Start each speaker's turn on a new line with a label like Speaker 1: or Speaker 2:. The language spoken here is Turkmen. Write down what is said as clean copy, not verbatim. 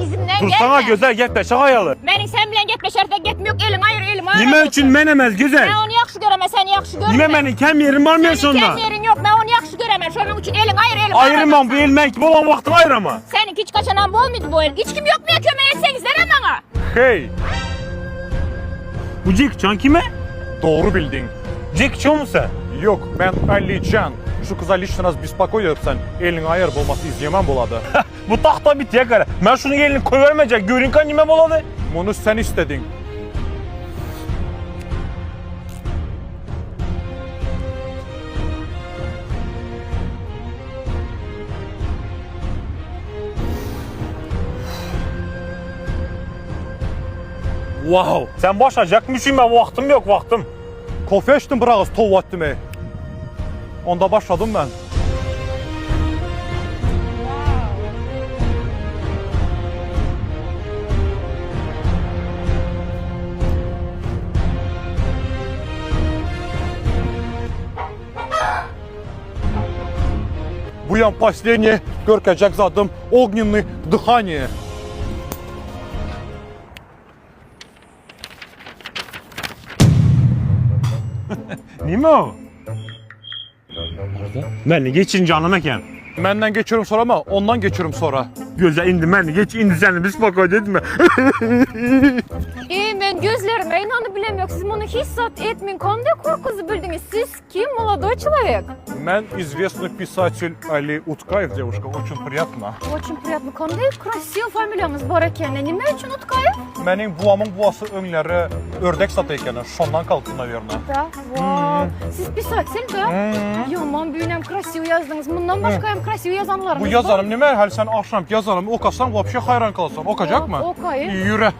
Speaker 1: Izimden
Speaker 2: Dursana
Speaker 1: gelme.
Speaker 2: Gözel gepleşe gaýaly.
Speaker 1: Meniň sen bilen gepleşersek gepim ýok, eliňi aýyr, elimi aýyr.
Speaker 2: Nime üçin men emez Gözel?
Speaker 1: Men ony ýagşy göremen, seni ýagşy görmemen.
Speaker 2: Nime meniň kem ýerim barmy
Speaker 1: Seniň
Speaker 2: şonda?
Speaker 1: kem ýeriň ýok, men ony ýagşy göremen. Şonuň üçin eliňi aýyr, elimi
Speaker 2: Aýyrman bu el meňki bolan wagtyň aýyrama.
Speaker 1: Seniňki hiç haçanam bolmady bu el. Hiç kim ýokmy ýa kömek etseňizlerem maňa?
Speaker 3: Hey!
Speaker 2: Bu Jeki Çan kime?
Speaker 3: Dogry bildiň.
Speaker 2: Jeki Çanmy sen?
Speaker 3: Ýok, men Alijan. Şu kyza lişni raz bespokoý edipsen. Eliňi aýyr, bolmasa izlemen bolady.
Speaker 2: Bu tagta bitýä gara. Men şunuň elini köwermejek, görüňkä nime bolady?
Speaker 3: Muny sen istediň.
Speaker 2: Wow! Sen başlajakmyşyn men wagtym ýok, wagtym.
Speaker 3: Kofe içdim bir agyz tow atdymy. Onda başladym men. Bu ýan posledniý görkezjek zadym ognennyý dyhaniýe.
Speaker 2: Nime o? Meni geçin canım eken.
Speaker 3: Menden geçirim sorama, ondan geçirim sora.
Speaker 2: Göze indi meni geç indi seni biz bak dedim.
Speaker 4: Eý, men gözlerime inanyp bilemok. Siz muny hiç zat etmeň. Komde korkuzy bildiňiz? Siz kim, molodoý çelowek?
Speaker 3: Men известный писатель Ali Utkaýew девушка, очень приятно.
Speaker 4: Очень приятно. Komde krasiw familiýaňyz bar ekeni. Nime üçin Utkaýew?
Speaker 3: Meniň buamyň buasy öňleri ördek sata ekeni, şondan galypdy nawerno.
Speaker 4: Da, wow. Siz pisatel da? Ýaman büyünem krasiw ýazdyňyz. Mundan başga hem krasiw ýazanlaryňyz
Speaker 3: Bu ýazanym nime? Hali sen agşamky ýazanymy okasaň wapşe haýran galarsyň. Okajakmy?
Speaker 4: Okaýyn.
Speaker 3: Ýüre.